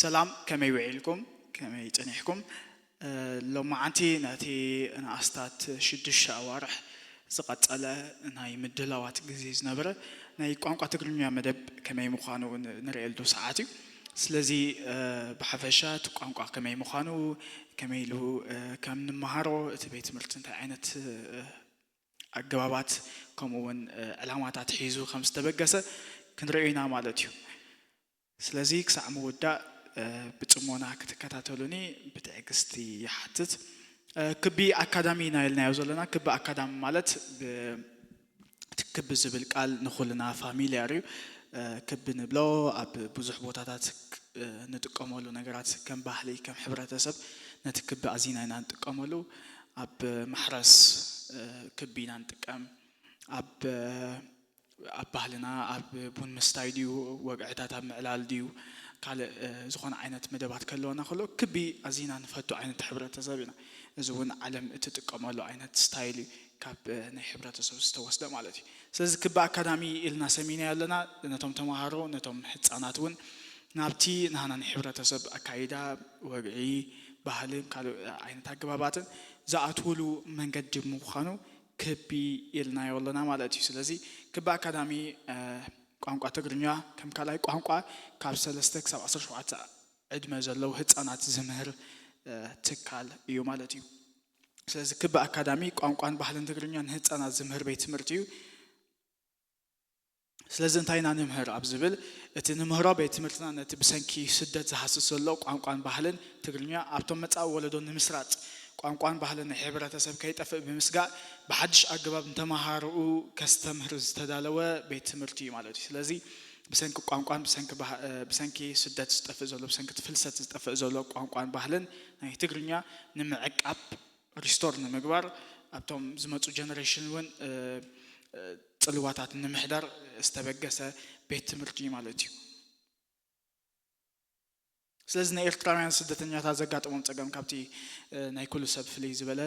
ሰላም፣ ከመይ ውዒልኩም? ከመይ ጸኒሕኩም? እ፣ ሎማዓንቲ ነቲ ንኣስታት ሽዱሽተ ኣዋርሕ ዝቐጸለ ናይ ምድላዋት ግዜ ዝነበረ ናይ ቋንቋ ትግርኛ መደብ ከመይ ምዃኑ ን-፣ ንርእየሉ ሰዓት እዩ። ስለዚ፣ እ፣ ብሓፈሻ እቲ ቋንቋ ከመይ ምዃኑ፣ ከመይ ኢሉ፣ እ፣ ከም ንመሃሮ፣ እቲ ቤት ትምህርቲ እንታይ ዓይነት፣ እ፣ ኣገባባት ከምኡ እውን፣ እ፣ ዕላማታት ሒዙ ከም ዝተበገሰ ክንርእዮ ኢና ማለት እዩ። ስለዚ ክሳዕ ምውዳእ፣ እ፣ ብጽሞና ክትከታተሉኒ ብትዕግስቲ ይሓትት። እ፣ ክቢ ኣካዳሚ ኢና ኢልናዮ ዘለና። ክቢ ኣካዳሚ ማለት ብ-፣ እቲ ክቢ ዝብል ቃል ንኹልና ፋሚልያር እዩ። እ፣ ክቢ ንብሎ ኣብ ብዙሕ ቦታታት ክ-፣ እ፣ ንጥቀመሉ ነገራት ከም ባህሊ፣ ከም ሕብረተሰብ ነቲ ክቢ ኣዚና ኢና ንጥቀመሉ። ኣብ ማሕረስ፣ እ፣ ክቢ ኢና ንጥቀም። ኣብ፣ እ፣ ኣብ ባህልና ኣብ ቡን ምስታይ ድዩ፣ ወግዕታት ኣብ ምዕላል ድዩ፣ ካልእ፣ እ፣ ዝኾነ ዓይነት መደባት ከለወና ከሎ ክቢ ኣዚና ንፈቱ ዓይነት ሕብረተሰብ ኢና። እዚ እውን ዓለም እትጥቀመሉ ዓይነት ስታይል እዩ፣ ካብ፣ እ፣ ናይ ሕብረተሰብ ዝተወስደ ማለት እዩ። ስለዚ ክቢ ኣካዳሚ ኢልና ሰሚና ኣለና። ነቶም ተምሃሮ፣ ነቶም ህፃናት እውን ናብቲ ናህና ናይ ሕብረተሰብ ኣካይዳ፣ ወግዒ፣ ባህልን ካልእ ዓይነት ኣገባባትን ዝኣትውሉ መንገዲ ምዃኑ ክቢ ኢልናዮ ኣለና ማለት እዩ። ስለዚ ክቢ ኣካዳሚ፣ እ፣ ቋንቋ ትግርኛ ከም ካልኣይ ቋንቋ ካብ ሰለስተ ክሳብ ዓሰርተ ሸውዓተ ዕድመ ዘለዉ ህፃናት ዝምህር፣ እ፣ ትካል እዩ ማለት እዩ። ስለዚ ክቢ ኣካዳሚ ቋንቋን ባህልን ትግርኛ ንህፃናት ዝምህር ቤት ትምህርቲ እዩ። ስለዚ እንታይ ኢና ንምህር ኣብ ዝብል፣ እቲ ንምህሮ ቤት ትምህርትና ነቲ ብሰንኪ ስደት ዝሃስስ ዘሎ ቋንቋን ባህልን ትግርኛ ኣብቶም መጻኢ ወለዶ ንምስራጽ፣ ቋንቋን ባህልን ናይ ሕብረተሰብ ከይጠፍእ ብምስጋእ፣ ብሓድሽ ኣገባብ ንተመሃሮኡ ከስተምህር ዝተዳለወ ቤት ትምህርቲ እዩ ማለት እዩ። ስለዚ ብሰንኪ ቋንቋን ብሰንኪ ባህ-፣ እ፣ ብሰንኪ ስደት ዝጠፍእ ዘሎ፣ ብሰንኪ እቲ ፍልሰት ዝጠፍእ ዘሎ ቋንቋን ባህልን ናይ ትግርኛ ንምዕቃብ፣ ሪስቶር ንምግባር፣ ኣብቶም ዝመጹ ጀነሬሽን እውን፣ እ፣ እ፣ ጽልዋታት ንምሕዳር ዝተበገሰ ቤት ትምህርቲ ማለት እዩ። ስለዚ ናይ ኤርትራውያን ስደተኛታት ዘጋጠሞም ጸገም ካብቲ፣ እ፣ ናይ ኩሉ ሰብ ፍልይ ዝበለ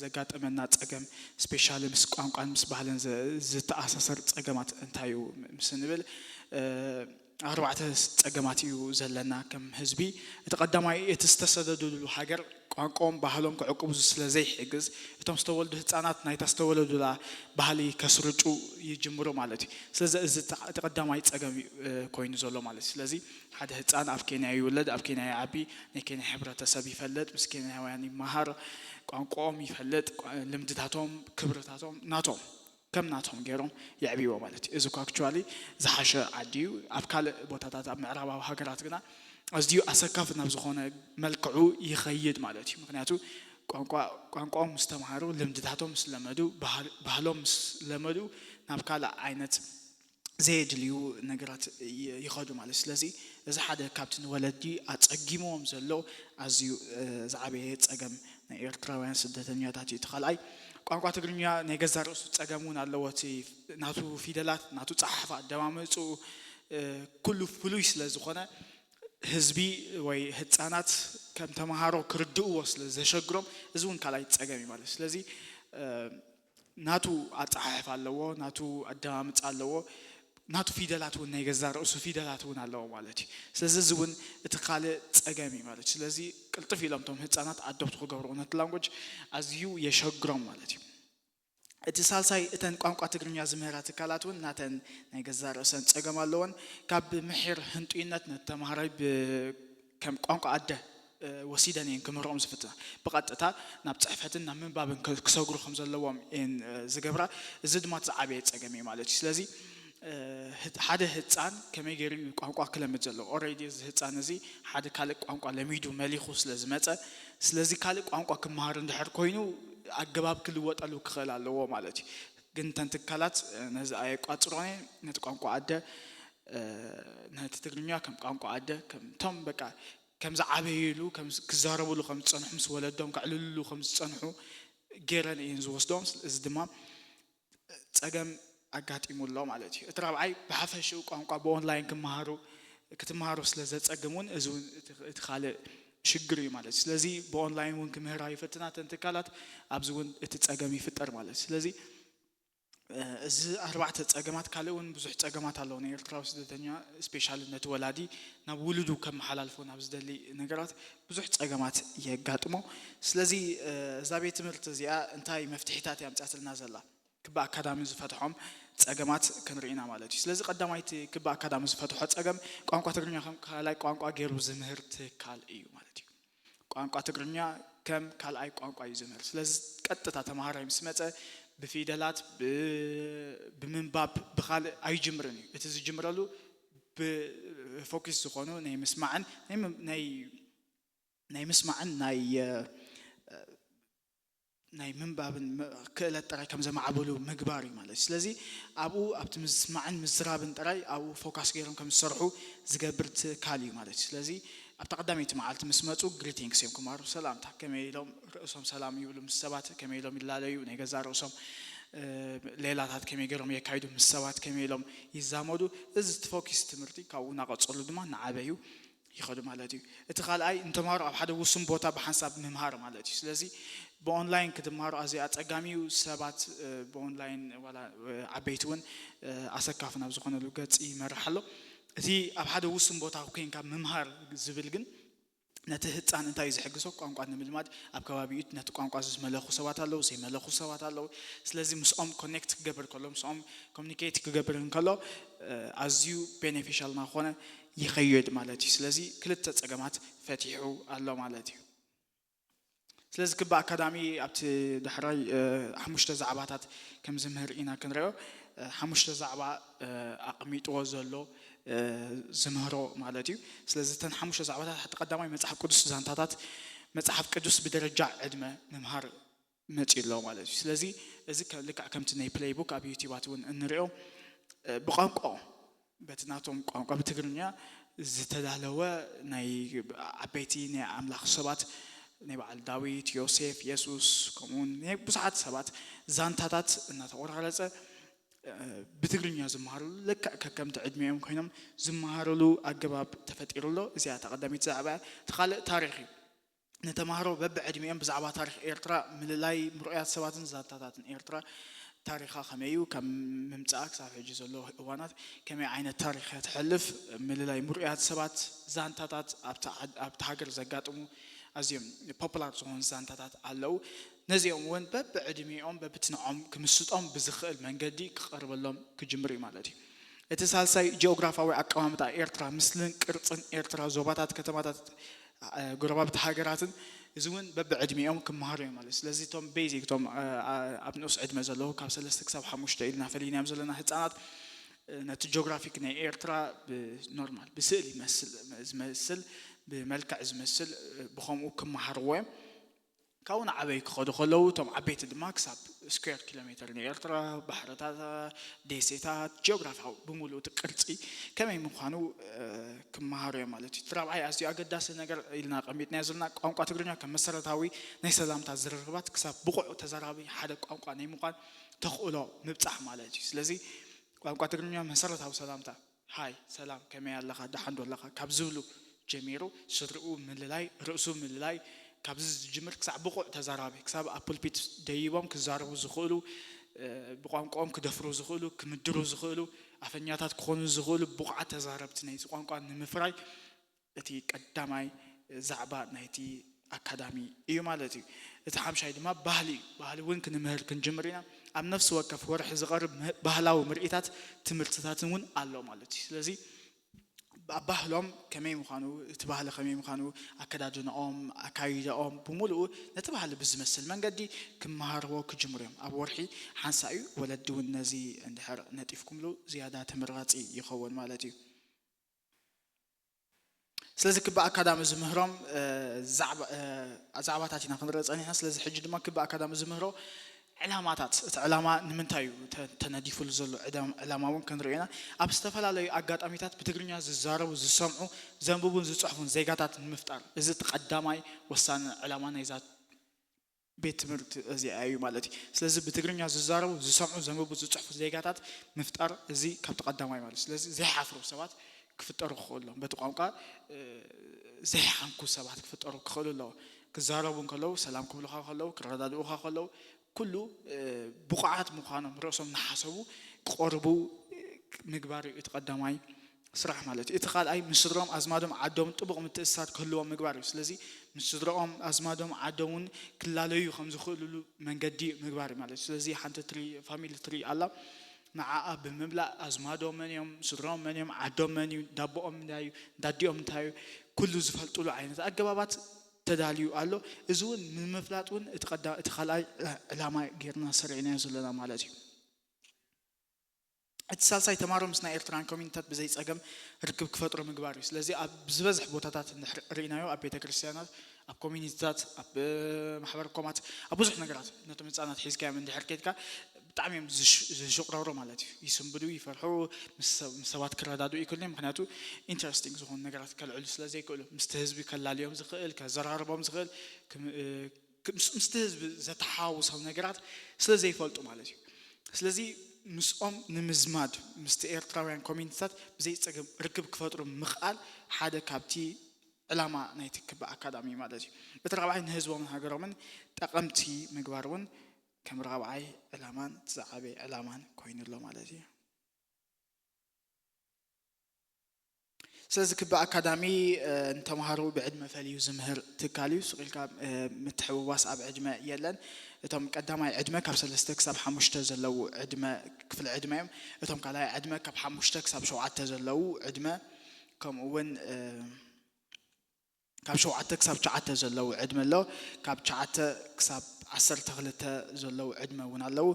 ዘጋጠመና ጸገም፣ ስፔሻሊ ምስ ቋንቋን ምስ ባህልን ዘ-፣ ዝተኣሳሰር ጸገማት እንታይ እዩ ምስ እንብል፣ እ፣ ኣርባዕተ ጸገማት እዩ ዘለና ከም ህዝቢ። እቲ ቀዳማይ፣ እቲ ዝተሰደድሉ ሃገር ቋንቋኦም ባህሎም ክዕቅቡ ስለ ዘይሕግዝ፣ እቶም ዝተወልዱ ህጻናት ናይታ ዝተወለዱላ ባህሊ ከስርጩ ይጅምሩ ማለት እዩ። ስለዚ እዚ እቲ፣ እቲ ቀዳማይ ጸገም እዩ፣ እ፣ ኮይኑ ዘሎ ማለት እዩ። ስለዚ ሓደ ህጻን ኣብ ኬንያ ይውለድ፣ ኣብ ኬንያ ይዓቢ፣ ናይ ኬንያ ሕብረተሰብ ይፈልጥ፣ ምስ ኬንያውያን ይመሃር፣ ቋንቋኦም ይፈልጥ፣ ቋ-፣ ልምድታቶም፣ ክብርታቶም ናቶም ከም ናቶም ገይሮም የዕብይዎ ማለት እዩ። እዚ እኮ ኣክቹዋሊ ዝሓሸ ዓዲ እዩ። ኣብ ካልእ ቦታታት ኣብ ምዕራባዊ ሃገራት ግና ኣዝዩ ኣሰካፊ ናብ ዝኾነ መልክዑ ይኸይድ ማለት እዩ። ምኽንያቱ ቋንቋ-፣ ቋንቋኦም ምስ ተምሃሩ፣ ልምድታቶም ምስ ለመዱ፣ ባህል-፣ ባህሎም ምስ ለመዱ ናብ ካልእ ዓይነት ዘየድልዩ ነገራት ይ-፣ ይኸዱ ማለት እዩ። ስለዚ እዚ ሓደ ካብቲ ንወለዲ ኣጸጊምዎም ዘሎ ኣዝዩ፣ እ፣ ዝዓበየ ጸገም ናይ ኤርትራውያን ስደተኛታት እዩ። እቲ ካልኣይ፣ ቋንቋ ትግርኛ ናይ ገዛእ ርእሱ ጸገም እውን ኣለዎ። እቲ ናቱ ፊደላት፣ ናቱ ጸሓሕፋ፣ ኣደማምጽኡ፣ እ፣ ኩሉ ፍሉይ ስለ ዝኾነ፣ ህዝቢ ወይ ህጻናት ከም ተምሃሮ ክርድእዎ ስለ ዘሸግሮም፣ እዚ እውን ካልኣይ ጸገም እዩ ማለት እዩ። ስለዚ፣ እ፣ ናቱ ኣጸሓሕፋ ኣለዎ፣ ናቱ ኣደማምጻ ኣለዎ፣ ናቱ ፊደላት እውን ናይ ገዛእ ርእሱ ፊደላት እውን ኣለዎ ማለት እዩ። ስለዚ እዚ እውን እቲ ካልእ ጸገም እዩ ማለት እዩ። ስለዚ ቅልጥፍ ኢሎም እቶም ህጻናት ኣዶፕት ክገብርዎ ነቲ ላንጉጅ ኣዝዩ የሸግሮም ማለት እዩ። እቲ ሳልሳይ፣ እተን ቋንቋ ትግርኛ ዝምህራ ትካላት እውን ናተን ናይ ገዛእ ርእሰን ጸገም ኣለወን። ካብ ምሒር ህንጡይነት ነቲ ተምሃራይ ብ-፣ ከም ቋንቋ ኣደ፣ እ፣ ወሲደን እየን ክምህርኦም ዝፍትና። ብቐጥታ ናብ ጽሕፈትን ናብ ምንባብን ከ-፣ ክሰግሩ ከም ዘለዎም እየን፣ እ፣ ዝገብራ። እዚ ድማ እቲ ዝዓበየ ጸገም እዩ ማለት እዩ። ስለዚ፣ እ፣ ህጥ-፣ ሓደ ህጻን ከመይ ገይሩ እዩ ቋንቋ ክለምድ ዘለዎ? ኦልሬዲ እዚ ህጻን እዚ ሓደ ካልእ ቋንቋ ለሚዱ መሊኹ ስለ ዝመጸ፣ ስለዚ ካልእ ቋንቋ ክመሃር እንድሕር ኮይኑ ኣገባብ ክልወጠሉ ክኽእል ኣለዎ ማለት እዩ። ግን እተን ትካላት፣ እ፣ ነዚ ኣየቋጽሮን እየን። ነቲ ቋንቋ ኣደ፣ እ፣ ነቲ ትግርኛ ከም ቋንቋ ኣደ፣ ከም እቶም በቃ ከም ዝዓበይሉ፣ ከም ዝ-፣ ክዛረብሉ ከም ዝጸንሑ፣ ምስ ወለዶም ከዕልልሉ ከም ዝጸንሑ ገይረን እየን ዝወስዶም። እዚ ድማ ጸገም ኣጋጢሙ ኣሎ ማለት እዩ። እቲ ራብዓይ፣ ብሓፈሽኡ ቋንቋ ብኦንላይን ክመሃሩ፣ ክትመሃሩ ስለ ዘጸግም እውን፣ እዚ እውን እቲ፣ እቲ ካልእ ሽግር እዩ ማለት እዩ። ስለዚ ብኦንላይን እውን ክምህራ ይፈትና እተን ትካላት፣ ኣብዚ እውን እቲ ጸገም ይፍጠር ማለት እዩ። ስለዚ እዚ ኣርባዕተ ጸገማት፣ ካልእ እውን ብዙሕ ጸገማት ኣለዎ። ናይ ኤርትራዊ ስደተኛ ስፔሻሊ ነቲ ወላዲ ናብ ውሉዱ ከመሓላልፎ ናብ ዝደሊ ነገራት ብዙሕ ጸገማት የጋጥሞ። ስለዚ እዛ ቤት ትምህርቲ እዚኣ እንታይ መፍትሒታት እያ ኣምጽኣትልና ዘላ? ክቢ ኣካዳሚ ዝፈትሖም ጸገማት ክንርኢ ኢና ማለት እዩ። ስለዚ ቀዳማይቲ ክቢ ኣካዳሚ ዝፈትሖ ጸገም ቋንቋ ትግርኛ ከም ካልኣይ ቋንቋ ገይሩ ዝምህር ትካል እዩ ማለት እዩ። ቋንቋ ትግርኛ ከም ካልኣይ ቋንቋ እዩ ዝምህር። ስለዚ ቀጥታ ተምሃራይ ምስ መጸ ብፊደላት ብምንባብ ብካልእ ኣይጅምርን እዩ። እቲ ዝጅምረሉ ብፎኪስ ዝኾኑ ናይ ምስማዕን ናይ ምስማዕን ናይ ናይ ምንባብን ክእለት ጥራይ ከም ዘማዕብሉ ምግባር እዩ ማለት እዩ። ስለዚ ኣብኡ ኣብቲ ምስማዕን ምዝራብን ጥራይ ኣብኡ ፎካስ ገይሮም ከም ዝሰርሑ ዝገብር ትካል እዩ ማለት እዩ። ስለዚ ኣብታ ቀዳመይቲ መዓልቲ ምስ መፁ ግሪቲንግስ እዮም ክማሩ። ሰላምታ ከመይ ኢሎም ርእሶም ሰላም ይብሉ ምስ ሰባት፣ ከመይ ኢሎም ይላለዩ ናይ ገዛ ርእሶም፣ ሌላታት ከመይ ገይሮም የካይዱ ምስ ሰባት፣ ከመይ ኢሎም ይዛመዱ። እዚ ትፎኪስ ትምህርቲ ካብኡ እናቐፀሉ ድማ እናዓበዩ ይኸዱ ማለት እዩ። እቲ ካልኣይ ንተምሃሮ ኣብ ሓደ ውሱን ቦታ ብሓንሳብ ምምሃር ማለት እዩ። ስለዚ ብኦንላይን ክትምሃሩ ኣዝዩ ኣጸጋሚ እዩ። ሰባት ብኦንላይን ዋላ ዓበይቲ እውን ኣሰካፊ ናብ ዝኾነሉ ገጽ ይመርሕ ኣሎ። እቲ ኣብ ሓደ ውሱን ቦታ ኮንካ ምምሃር ዝብል ግን ነቲ ህፃን እንታይ እዩ ዝሕግዞ? ቋንቋ ንምልማድ ኣብ ከባቢኡ ነቲ ቋንቋ ዝመለኹ ሰባት ኣለዉ፣ ዘይመለኹ ሰባት ኣለዉ። ስለዚ ምስኦም ኮኔክት ክገብር ከሎ፣ ምስኦም ኮሚኒኬት ክገብር እንከሎ ኣዝዩ ቤኔፊሻል እናኾነ ይኸይድ ማለት እዩ። ስለዚ ክልተ ጸገማት ፈቲሑ ኣሎ ማለት እዩ። ስለዚ ክቢ ኣካዳሚ ኣብቲ ዳሕራይ ሓሙሽተ ዛዕባታት ከም ዝምህር ኢና ክንሪኦ። ሓሙሽተ ዛዕባ ኣቕሚጥዎ ዘሎ ዝምህሮ ማለት እዩ። ስለዚ እተን ሓሙሽተ ዛዕባታት፣ እቲ ቀዳማይ መጽሓፍ ቅዱስ ዛንታታት፣ መጽሓፍ ቅዱስ ብደረጃ ዕድመ ምምሃር መጺኡ ኣሎ ማለት እዩ። ስለዚ እዚ ልክዕ ከምቲ ናይ ፕለይ ቡክ ኣብ ዩቲባት እውን እንሪኦ ብቋንቋ በቲ ናቶም ቋንቋ ብትግርኛ ዝተዳለወ ናይ ዓበይቲ ናይ ኣምላኽ ሰባት ናይ በዓል ዳዊት፣ ዮሴፍ፣ የሱስ ከምኡውን ናይ ብዙሓት ሰባት ዛንታታት እናተቆራረጸ ብትግርኛ ዝመሃርሉ ልክዕ ከከምቲ ዕድሚኦም ኮይኖም ዝመሃርሉ ኣገባብ ተፈጢሩ ኣሎ። እዚኣ እታ ቀዳመይቲ ዛዕባ እያ። እቲ ካልእ ታሪኽ እዩ። ንተምሃሮ በብዕድሚኦም ብዛዕባ ታሪኽ ኤርትራ ምልላይ ምርኡያት ሰባትን ዛንታታትን ኤርትራ ታሪኻ ከመይ እዩ ካብ ምምጻኣ ክሳብ ሕጂ ዘሎ እዋናት ከመይ ዓይነት ታሪኽ እያ ትሕልፍ ምልላይ ምርኡያት ሰባት ዛንታታት ኣብታ ሃገር ዘጋጥሙ ኣዝዮም ፖፑላር ዝኾኑ ዛንታታት ኣለዉ። ነዚኦም እውን በብዕድሚኦም በብትንዖም ክምስጦም ብዝኽእል መንገዲ ክቐርበሎም ክጅምር እዩ ማለት እዩ። እቲ ሳልሳይ ጂኦግራፋዊ ኣቀማምጣ ኤርትራ ምስልን ቅርጽን ኤርትራ ዞባታት ከተማታት ጎረባብቲ ሃገራትን እዚ እውን በብዕድሚኦም ክመሃሩ እዮም ማለት እዩ። ስለዚ እቶም ቤዚክ እቶም ኣብ ንኡስ ዕድመ ዘለዉ ካብ ሰለስተ ክሳብ ሓሙሽተ ኢልና ፈሊናዮም ዘለና ህፃናት ነቲ ጂኦግራፊክ ናይ ኤርትራ ብኖርማል ብስእሊ ዝመስል ብመልክዕ ዝመስል ብኸምኡ ክመሃርዎ እዮም። ካብኡ ንዓበይ ክኸዱ ከለዉ እቶም ዓበይቲ ድማ ክሳብ ስኩዌር ኪሎ ሜትር ንኤርትራ ባሕርታት ደሴታት ጂኦግራፊያዊ ብምሉእ እቲ ቅርፂ ከመይ ምዃኑ ክመሃሩ እዮም ማለት እዩ። እቲ ራብዓይ ኣዝዩ ኣገዳሲ ነገር ኢልና ቀሚጥናዮ ዘለና ቋንቋ ትግርኛ ከም መሰረታዊ ናይ ሰላምታ ዝርርባት ክሳብ ብቑዕ ተዛራቢ ሓደ ቋንቋ ናይ ምዃን ተኽእሎ ምብፃሕ ማለት እዩ። ስለዚ ቋንቋ ትግርኛ መሰረታዊ ሰላምታ ሃይ ሰላም ከመይ ኣለኻ ደሓን ዶ ኣለኻ ካብ ዝብሉ ጀሚሩ ስድርኡ ምልላይ ርእሱ ምልላይ ካብዚ ዝጅምር ክሳብ ብቑዕ ተዛራቢ ክሳብ ኣብ ፑልፒት ደይቦም ክዛረቡ ዝኽእሉ ብቋንቋኦም ክደፍሩ ዝኽእሉ ክምድሩ ዝኽእሉ ኣፈኛታት ክኾኑ ዝኽእሉ ብቑዓት ተዛረብቲ ናይቲ ቋንቋ ንምፍራይ እቲ ቀዳማይ ዛዕባ ናይቲ ኣካዳሚ እዩ ማለት እዩ። እቲ ሓምሻይ ድማ ባህሊ እዩ። ባህሊ እውን ክንምህር ክንጅምር ኢና። ኣብ ነፍሲ ወከፍ ወርሒ ዝቐርብ ባህላዊ ምርኢታት ትምህርትታትን እውን ኣሎ ማለት እዩ። ስለዚ ኣብ ባህሎም ከመይ ምዃኑ እቲ ባህሊ ከመይ ምዃኑ ኣከዳድንኦም ኣካይዳኦም ብምሉኡ ነቲ ባህሊ ብዝመስል መንገዲ ክመሃርዎ ክጅምሩ እዮም። ኣብ ወርሒ ሓንሳእ እዩ። ወለዲ እውን ነዚ እንድሕር ነጢፍኩምሉ ዝያዳ ተመራፂ ይኸውን ማለት እዩ። ስለዚ ክቢ ኣካዳሚ ዝምህሮም ዛዕባታት ኢና ክንርኢ ፀኒሕና። ስለዚ ሕጂ ድማ ክቢ ኣካዳሚ ዝምህሮ ዕላማታት፣ እቲ ዕላማ ንምንታይ እዩ ተነዲፉሉ ዘሎ ዕላማ እውን ክንርኢ ኢና። ኣብ ዝተፈላለዩ ኣጋጣሚታት ብትግርኛ ዝዛረቡ፣ ዝሰምዑ፣ ዘንብቡን ዝፅሕፉን ዜጋታት ንምፍጣር፣ እዚ እቲ ቀዳማይ ወሳኒ ዕላማ ናይዛ ቤት ትምህርቲ እዚኣ እዩ ማለት እዩ። ስለዚ ብትግርኛ ዝዛረቡ፣ ዝሰምዑ፣ ዘንብቡ፣ ዝፅሕፉ ዜጋታት ምፍጣር እዚ ካብቲ ቀዳማይ ማለት እዩ። ስለዚ ዘይሓፍሩ ሰባት ክፍጠሩ ክኽእሉ ኣለዎም። በቲ ቋንቋ ዘይሓንኩ ሰባት ክፍጠሩ ክኽእሉ ኣለዎ። ክዛረቡ እንከለዉ፣ ሰላም ክብሉኻ ከለዉ፣ ክረዳድኡኻ ከለዉ፣ ኩሉ ብቑዓት ምዃኖም ርእሶም እናሓሰቡ ክቐርቡ ምግባር እዩ እቲ ቀዳማይ ስራሕ ማለት እዩ። እቲ ካልኣይ ምስ ስድሮም ኣዝማዶም ዓዶም ጥቡቕ ምትእስሳር ክህልዎም ምግባር እዩ። ስለዚ ምስ ስድሮኦም ኣዝማዶም ዓዶም እውን ክላለዩ ከም ዝኽእልሉ መንገዲ ምግባር እዩ ማለት እዩ። ስለዚ ሓንቲ ትሪ ፋሚሊ ትሪ ኣላ። ንዓኣ ብምምላእ ኣዝማዶም መን እዮም፣ ስድሮኦም መን እዮም፣ ዓዶም መን እዩ፣ ዳቦኦም እንታይ እዩ፣ ዳዲኦም እንታይ እዩ፣ ኩሉ ዝፈልጥሉ ዓይነት ኣገባባት ተዳልዩ ኣሎ። እዚ እውን ንምፍላጥ እውን እቲ ቀዳ እቲ ካልኣይ ዕላማ ጌርና ሰሪዕናዮ ዘለና ማለት እዩ። እቲ ሳልሳይ ተማሮ ምስ ናይ ኤርትራን ኮሚኒታት ብዘይ ጸገም ርክብ ክፈጥሩ ምግባር እዩ። ስለዚ ኣብ ዝበዝሕ ቦታታት እንድሕር ርኢናዮ ኣብ ቤተ ክርስቲያናት ኣብ ኮሚኒቲታት ኣብ ማሕበር ኮማት ኣብ ብዙሕ ነገራት ነቶም ህፃናት ሒዝካዮም እንድሕር ከድካ ብጣዕሚ እዮም ዝሽቅረሩ ማለት እዩ። ይስንብዱ፣ ይፈርሑ፣ ምስ ሰባት ክረዳዱ ይክእሉ። ምክንያቱ ኢንተረስቲንግ ዝኾኑ ነገራት ከልዕሉ ስለ ዘይክእሉ ምስቲ ህዝቢ ከላልዮም ዝኽእል ከዘራርቦም ዝኽእል ምስቲ ህዝቢ ዘተሓዋውሶም ነገራት ስለ ዘይፈልጡ ማለት እዩ። ስለዚ ምስኦም ንምዝማድ ምስቲ ኤርትራውያን ኮሚኒቲታት ብዘይ ፀገም ርክብ ክፈጥሩ ምኽኣል ሓደ ካብቲ ዕላማ ናይቲ ክበ ኣካዳሚ ማለት እዩ። እቲ ራብዓይ ንህዝቦምን ሃገሮምን ጠቐምቲ ምግባር እውን ከም ራብዓይ ዕላማን እቲ ዝዓበየ ዕላማን ኮይኑሎ ማለት እዩ። ስለዚ ክቢ ኣካዳሚ ንተምሃሮ ብዕድመ ፈልዩ ዝምህር ትካል እዩ። ስቕ ኢልካ ምትሕውዋስ ኣብ ዕድመ የለን። እቶም ቀዳማይ ዕድመ ካብ ሰለስተ ክሳብ ሓሙሽተ ዘለዉ ዕድመ ክፍሊ ዕድመ እዮም። እቶም ካልኣይ ዕድመ ካብ ሓሙሽተ ክሳብ ሸውዓተ ዘለዉ ዕድመ ከምኡ እውን ካብ ሸውዓተ ክሳብ ትሽዓተ ዘለዉ ዕድመ ኣሎ። ካብ ትሽዓተ ክሳብ ዓሰርተ ክልተ ዘለዉ ዕድመ እውን ኣለዉ።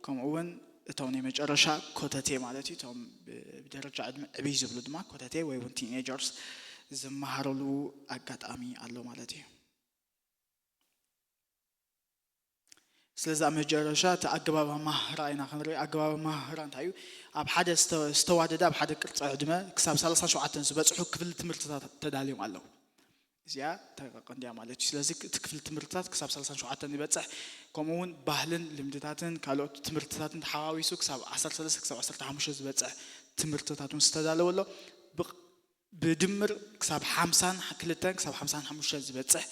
ከምኡ እውን እቶም ናይ መጨረሻ ኮተቴ ማለት እዩ። እቶም ብደረጃ ዕድመ ዕብይ ዝብሉ ድማ ኮተቴ ወይ እውን ቲኔጀርስ ዝመሃረሉ ኣጋጣሚ ኣሎ ማለት እዩ። ስለዚ ኣብ መጨረሻ እቲ ኣገባብ ኣማህራ ኢና ክንርኢ። ኣገባብ ኣማህራ እንታይ እዩ? ኣብ ሓደ ዝተዋደደ ኣብ ሓደ ቅርፂ ዕድመ ክሳብ ሰላሳ ሸውዓተ ዝበፅሑ ክፍሊ ትምህርትታት ተዳልዮም ኣለዉ። እዚኣ ተቐንዲያ ማለት እዩ። ስለዚ እቲ ክፍሊ ትምህርትታት ክሳብ ሰላሳ ሸውዓተ ይበፅሕ። ከምኡ እውን ባህልን ልምድታትን ካልኦት ትምህርትታትን ተሓዋዊሱ ክሳብ ዓሰርተ ሰለስተ ክሳብ ዓሰርተ ሓሙሽተ ዝበፅሕ ትምህርትታት እውን ዝተዳለወ ኣሎ። ብድምር ክሳብ ሓምሳን ክልተን ክሳብ ሓምሳን ሓሙሽተን ዝበፅሕ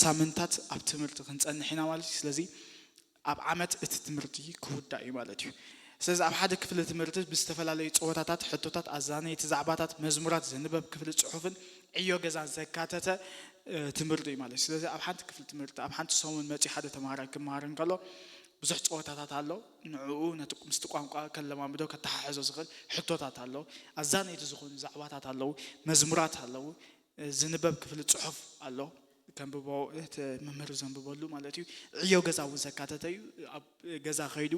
ሳምንታት ኣብ ትምህርቲ ክንፀንሕ ኢና ማለት እዩ። ስለዚ ኣብ ዓመት እቲ ትምህርቲ ክውዳእ እዩ ማለት እዩ። ስለዚ ኣብ ሓደ ክፍሊ ትምህርቲ ብዝተፈላለዩ ፀወታታት፣ ሕቶታት፣ ኣዛነይቲ ዛዕባታት፣ መዝሙራት፣ ዝንበብ ክፍሊ ፅሑፍን ዕዮ ገዛን ዘካተተ ትምህርቲ እዩ ማለት እዩ። ስለዚ ኣብ ሓንቲ ክፍሊ ትምህርቲ ኣብ ሓንቲ ሰሙን መፂኡ ሓደ ተምሃራይ ክመሃር እንከሎ ብዙሕ ፀወታታት ኣሎ። ንዕኡ ነቲ ምስቲ ቋንቋ ከለማምዶ ከተሓሕዞ ዝኽእል ሕቶታት ኣሎ። ኣዛነይቲ ዝኾኑ ዛዕባታት ኣለዉ፣ መዝሙራት ኣለዉ፣ ዝንበብ ክፍሊ ፅሑፍ ኣሎ። ከንብቦ እቲ መምህር ዘንብበሉ ማለት እዩ። ዕዮ ገዛ እውን ዘካተተ እዩ። ኣብ ገዛ ከይዱ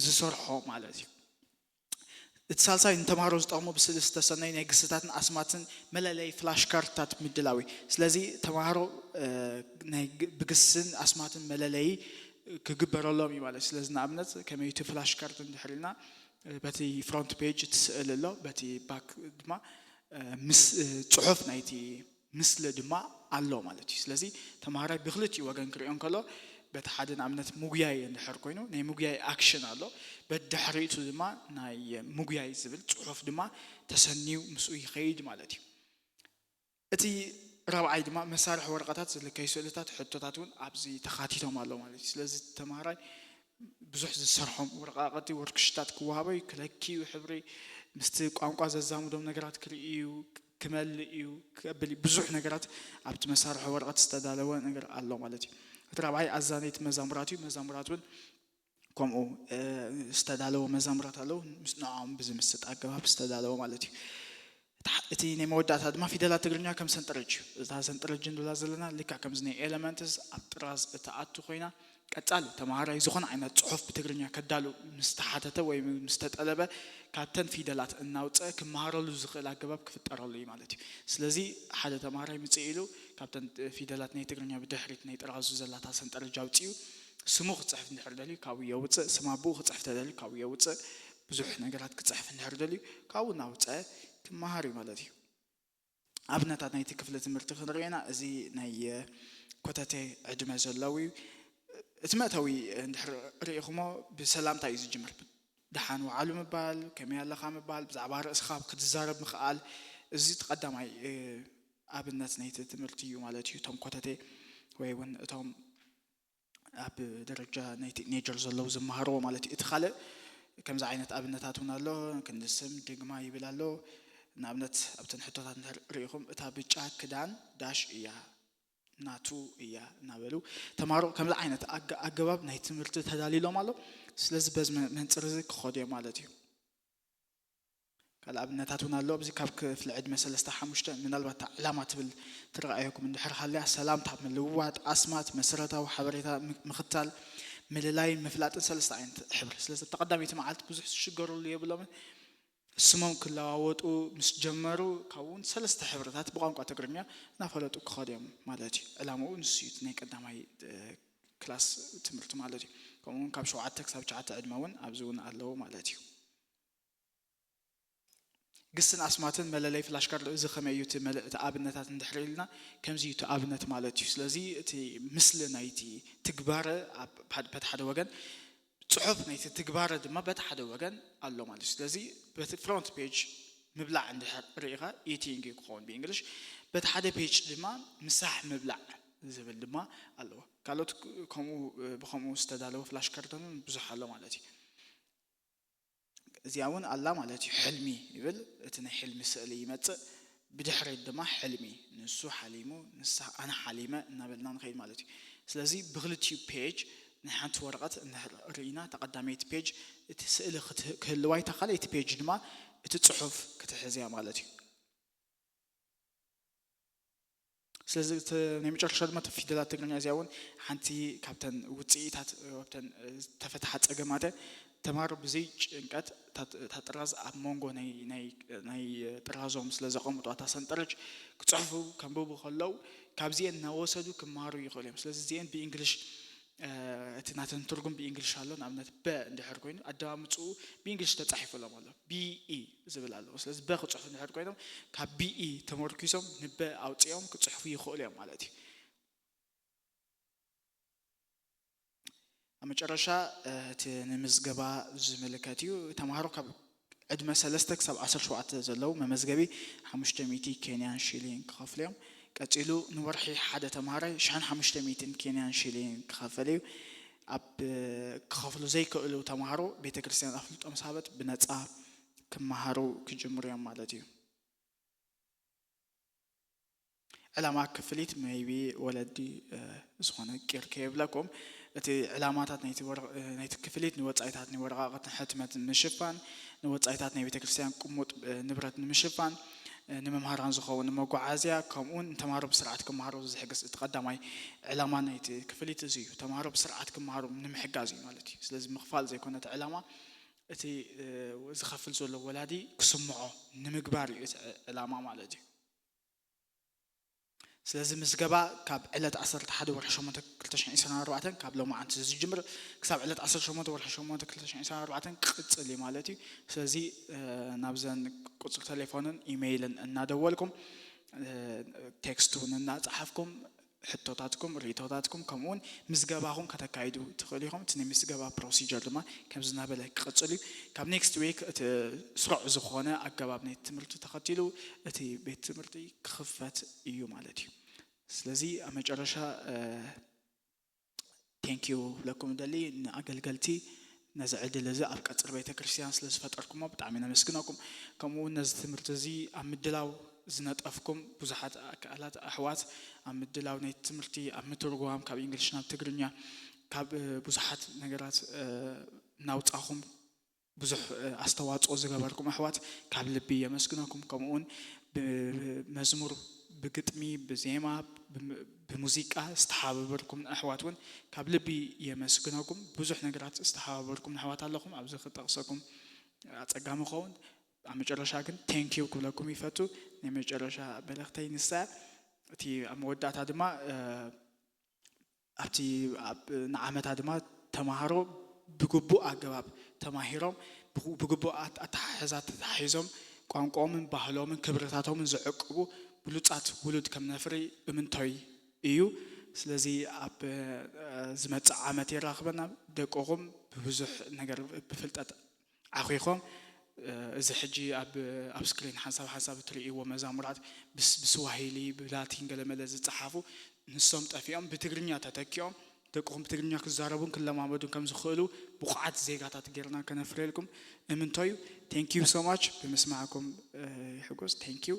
ዝሰርሖ ማለት እዩ። እቲ ሳልሳይ ንተምሃሮ ዝጠቕሙ ብስእሊ ዝተሰነዩ ናይ ግስታትን ኣስማትን መለለይ ፍላሽ ካርድታት ምድላው እዩ። ስለዚ ተምሃሮ ናይ ብግስን ኣስማትን መለለይ ክግበረሎም እዩ ማለት። ስለዚ ንኣብነት ከመይ እቲ ፍላሽ ካርድ እንድሕር ኢልና በቲ ፍሮንት ፔጅ እቲ ስእሊ ኣሎ፣ በቲ ባክ ድማ ምስ ፅሑፍ ናይቲ ምስሊ ድማ ኣሎ ማለት እዩ። ስለዚ ተምሃራይ ብክልቲኡ ወገን ክሪኦ እንከሎ በቲ ሓደ ንኣብነት ምጉያይ እንድሕር ኮይኑ ናይ ምጉያይ ኣክሽን ኣሎ፣ በድሕሪቱ ድማ ናይ ምጉያይ ዝብል ፅሑፍ ድማ ተሰንዩ ምስኡ ይኸይድ ማለት እዩ። እቲ ራብዓይ ድማ መሳርሒ ወረቐታት ዝልከዩ ስእልታት ሕቶታት እውን ኣብዚ ተኻቲቶም ኣለዉ ማለት እዩ። ስለዚ ተምሃራይ ብዙሕ ዝሰርሖም ወረቃቅቲ ወርክሽታት ክወሃቦ እዩ። ክለኪ እዩ ሕብሪ ምስቲ ቋንቋ ዘዛምዶም ነገራት ክርኢ እዩ፣ ክመልእ እዩ፣ ክብል እዩ። ብዙሕ ነገራት ኣብቲ መሳርሒ ወረቐት ዝተዳለወ ነገር ኣሎ ማለት እዩ። እቲ ራብዓይ ኣዛነይቲ መዛሙራት እዩ። መዛሙራት እውን ከምኡ ዝተዳለወ መዛሙራት ኣለዉ። ንዕኦም ብዝምስጥ ኣገባብ ዝተዳለወ ማለት እዩ። እቲ ናይ መወዳእታ ድማ ፊደላት ትግርኛ ከም ሰንጠረጅ እዩ። እዛ ሰንጠረጅ ንብላ ዘለና ልክዕ ከምዚ ናይ ኤለመንትስ ኣብ ጥራዝ እትኣቱ ኮይና ቀጻሊ ተምሃራይ ዝኾነ ዓይነት ጽሑፍ ብትግርኛ ከዳሉ ምስ ተሓተተ ወይ ምስ ተጠለበ ካብተን ፊደላት እናውጸ ክመሃረሉ ዝኽእል ኣገባብ ክፍጠረሉ እዩ ማለት እዩ። ስለዚ ሓደ ተምሃራይ ምጽእ ኢሉ ካብተን ፊደላት ናይ ትግርኛ ብድሕሪት ናይ ጥራዙ ዘላታ ሰንጠረጅ ኣውጺኡ ስሙ ክጽሕፍ እንድሕር ደልዩ ካብኡ የውጽእ፣ ስም ኣቦኡ ክጽሕፍ ተደልዩ ካብኡ የውጽእ፣ ብዙሕ ነገራት ክጽሕፍ እንድሕር ደልዩ ካብኡ እናውጸ ክመሃር እዩ ማለት እዩ። ኣብነታት ናይቲ ክፍሊ ትምህርቲ ክንርኢ ኢና። እዚ ናይ ኮተቴ ዕድመ ዘለዉ እዩ። እቲ መእተዊ እንድሕር ርኢኹሞ ብሰላምታ እዩ ዝጅምር። ደሓን ወዓሉ ምባል፣ ከመይ ኣለኻ ምባል፣ ብዛዕባ ርእስኻ ክትዛረብ ምኽኣል፣ እዚ እቲ ቀዳማይ ኣብነት ናይቲ ትምህርቲ እዩ ማለት እዩ። እቶም ኮተቴ ወይ እውን እቶም ኣብ ደረጃ ናይ ቲኔጀር ዘለዉ ዝመሃርዎ ማለት እዩ። እቲ ካልእ ከምዚ ዓይነት ኣብነታት እውን ኣሎ። ክንዲ ስም ድግማ ይብል ኣሎ። ንኣብነት ኣብተን ሕቶታት እንድሕር ርኢኹም እታ ብጫ ክዳን ዳሽ እያ ናቱ እያ እናበሉ ተምሃሮ ከምዚ ዓይነት ኣገ- ኣገባብ ናይ ትምህርቲ ተዳሊሎም ኣሎ። ስለዚ በዚ መ- መንፅር እዚ ክኸዱ እዮም ማለት እዩ። ካልእ ኣብነታት እውን ኣሎ። ኣብዚ ካብ ክፍሊ ዕድመ ሰለስተ ሓሙሽተ ምናልባት እታ ዕላማ ትብል ትረኣየኩም እንድሕር ሃልያ ሰላምታ ምልውዋጥ ኣስማት መሰረታዊ ሓበሬታ ም- ምኽታል ምልላይ ምፍላጥን ሰለስተ ዓይነት ሕብሪ። ስለዚ ኣብታ ቀዳመይቲ መዓልቲ ብዙሕ ዝሽገርሉ የብሎምን። ስሞም ክለዋወጡ ምስ ጀመሩ ካብኡ እውን ሰለስተ ሕብርታት ብቋንቋ ትግርኛ እናፈለጡ ክኸዱ እዮም ማለት እዩ። ዕላምኡ ንሱ እዩ ናይ ቀዳማይ ክላስ ትምህርቲ ማለት እዩ። ከምኡውን ካብ ሸውዓተ ክሳብ ትሽዓተ ዕድመ እውን ኣብዚ እውን ኣለዉ ማለት እዩ። ግስን ኣስማትን መለለይ ፍላሽ ካርድ እዚ ከመይ እዩ እቲ መለ- እቲ ኣብነታት እንድሕር ኢልና ከምዚ እዩ እቲ ኣብነት ማለት እዩ። ስለዚ እቲ ምስሊ ናይቲ ትግባረ ኣብ ሓደ- በቲ ሓደ ወገን ጽሑፍ ናይቲ ትግባረ ድማ በቲ ሓደ ወገን ኣሎ ማለት እዩ። ስለዚ በቲ ፍሮንት ፔጅ ምብላዕ እንድሕር ርኢኻ ኢቲንግ እዩ ክኸውን ብእንግሊሽ፣ በቲ ሓደ ፔጅ ድማ ምሳሕ ምብላዕ ዝብል ድማ ኣለዎ። ካልኦት ከምኡ ብከምኡ ዝተዳለወ ፍላሽ ካርድ እውን ብዙሕ ኣሎ ማለት እዩ። እዚኣ እውን ኣላ ማለት እዩ። ሕልሚ ይብል፣ እቲ ናይ ሕልሚ ስእሊ ይመፅእ። ብድሕሪት ድማ ሕልሚ፣ ንሱ ሓሊሙ ንሳ ኣነ ሓሊመ እናበልና ንኸይድ ማለት እዩ። ስለዚ ብክልቲኡ ፔጅ ናይ ሓንቲ ወረቐት እንድሕር ርኢና እታ ቀዳመይቲ ፔጅ እቲ ስእሊ ክትህ- ክህልዋ እታ ካልኣይቲ ፔጅ ድማ እቲ ፅሑፍ ክትሕዝ እያ ማለት እዩ። ስለዚ እቲ ናይ መጨረሻ ድማ እቲ ፊደላት ትግርኛ እዚኣ እውን ሓንቲ ካብተን ውፅኢታት ካብተን ዝተፈትሓ ፀገማት እያ። ተምሃሮ ብዘይ ጭንቀት እታ እታ ጥራዝ ኣብ መንጎ ናይ ናይ ናይ ጥራዞም ስለ ዘቐምጡ እታ ሰንጠረጅ ክፅሕፉ ከንብቡ ከለዉ ካብዚአን እናወሰዱ ክመሃሩ ይኽእሉ እዮም። ስለዚ እዚአን ብእንግሊሽ እቲ ናተን ትርጉም ብእንግሊሽ ኣሎ። ንኣብነት በ እንድሕር ኮይኑ ኣደማምፅኡ ብእንግሊሽ ተፃሒፉሎም ኣሎ፣ ቢኢ ዝብል ኣለዎ። ስለዚ በ ክፅሕፉ እንድሕር ኮይኖም ካብ ቢኢ ተመርኪሶም ንበ ኣውፂኦም ክፅሕፉ ይኽእሉ እዮም ማለት እዩ። ኣብ መጨረሻ እቲ ንምዝገባ ዝምልከት እዩ። ተምሃሮ ካብ ዕድመ ሰለስተ ክሳብ ዓሰርተ ሸውዓተ ዘለዉ መመዝገቢ ሓሙሽተ ሚእቲ ኬንያን ሺሊንግ ክኸፍሉ እዮም። ቀፂሉ ንወርሒ ሓደ ተምሃራይ ሽሕን ሓሙሽተ ሚእትን ኬንያን ሺሊንግ ክኸፈል እዩ። ኣብ ክኸፍሉ ዘይክእሉ ተምሃሮ ቤተ ክርስቲያን ኣፍልጦ ምስ ሃበት ብነፃ ክመሃሩ ክጅምሩ እዮም ማለት እዩ። ዕላማ ክፍሊት maybe ወለዲ ዝኾነ ቂር ከየብለኩም እቲ ዕላማታት ናይቲ ክፍሊት ንወፃኢታት ናይ ወረቃቅትን ሕትመትን ንምሽፋን፣ ንወፃኢታት ናይ ቤተክርስትያን ቅሙጥ ንብረት ንምሽፋን፣ ንመምሃራን ዝኸውን መጓዓዝያ ከምኡውን ንተምሃሮ ብስርዓት ክመሃሩ ዝሕግዝ እቲ ቀዳማይ ዕላማ ናይቲ ክፍሊት እዚ እዩ። ተምሃሮ ብስርዓት ክመሃሩ ንምሕጋዝ እዩ ማለት እዩ። ስለዚ ምኽፋል ዘይኮነ እቲ ዕላማ እቲ ዝኸፍል ዘሎ ወላዲ ክስምዖ ንምግባር እዩ እቲ ዕላማ ማለት እዩ። ስለዚ ምዝገባ ካብ ዕለት ዓሰርተ ሓደ ወርሒ ሸሞንተ ክልተ ሽሕን ዕስራን ኣርባዕተን ካብ ሎማዓንቲ ዝጅምር ክሳብ ዕለት ዓሰርተ ሸሞንተ ወርሒ ሸሞንተ ክልተ ሽሕን ዕስራን ኣርባዕተን ክቕፅል እዩ ማለት እዩ። ስለዚ ናብዘን ቁፅሪ ቴሌፎንን ኢሜይልን እናደወልኩም ቴክስት እውን እናፀሓፍኩም ሕቶታትኩም ርእቶታትኩም ከምኡውን ምዝገባኹም ከተካይዱ ትኽእሉ ኢኹም። እቲ ናይ ምዝገባ ፕሮሲጀር ድማ ከምዚ እናበለ ክቕፅል እዩ። ካብ ኔክስት ዊክ እቲ ስሩዕ ዝኾነ ኣገባብ ናይ ትምህርቲ ተኸቲሉ እቲ ቤት ትምህርቲ ክኽፈት እዩ ማለት እዩ። ስለዚ ኣብ መጨረሻ ቴንኪዩ ክብለኩም እደሊ ንኣገልገልቲ ነዚ ዕድል እዚ ኣብ ቀፅሪ ቤተ ክርስቲያን ስለ ዝፈጠርኩሞ ብጣዕሚ ነመስግነኩም። ከምኡ እውን ነዚ ትምህርቲ እዚ ኣብ ምድላው ዝነጠፍኩም ብዙሓት ኣካላት ኣሕዋት ኣብ ምድላው ናይ ትምህርቲ ኣብ ምትርጓም ካብ እንግሊሽ ናብ ትግርኛ ካብ ብዙሓት ነገራት እናውፃኹም ብዙሕ ኣስተዋፅኦ ዝገበርኩም ኣሕዋት ካብ ልቢ የመስግነኩም። ከምኡውን ብመዝሙር ብግጥሚ ብዜማ ብሙዚቃ ዝተሓባበርኩም ኣሕዋት እውን ካብ ልቢ የመስግነኩም። ብዙሕ ነገራት ዝተሓባበርኩም ኣሕዋት ኣለኹም ኣብዚ ክጠቕሰኩም ኣፀጋሚ ኸውን ኣብ መጨረሻ ግን ቴንኪዩ ክብለኩም ይፈቱ። ናይ መጨረሻ መልእኽተይ ንሳ እቲ ኣብ መወዳእታ ድማ ኣብቲ ኣብ ንዓመታ ድማ ተምሃሮ ብግቡእ ኣገባብ ተማሂሮም ብግቡእ ኣተሓሕዛ ተታሒዞም ቋንቋኦምን ባህሎምን ክብርታቶምን ዝዕቅቡ ብሉፃት ውሉድ ከም ነፍሪ እምንቶይ እዩ። ስለዚ ኣብ ዝመፅእ ዓመት የራኽበና። ደቅኹም ብብዙሕ ነገር ብፍልጠት ዓኺኾም እዚ ሕጂ ኣብ ኣብ ስክሪን ሓንሳብ ሓንሳብ እትርእይዎ መዛሙራት ብስዋሂሊ ብላቲን ገለመለ ዝፀሓፉ ንሶም ጠፊኦም ብትግርኛ ተተኪኦም ደቅኹም ብትግርኛ ክዛረቡን ክለማመዱን ከም ዝኽእሉ ብቑዓት ዜጋታት ጌርና ከነፍርየልኩም እምንቶ እዩ። Thank you so much። ብምስማዕኩም ይሕጎስ። Thank you።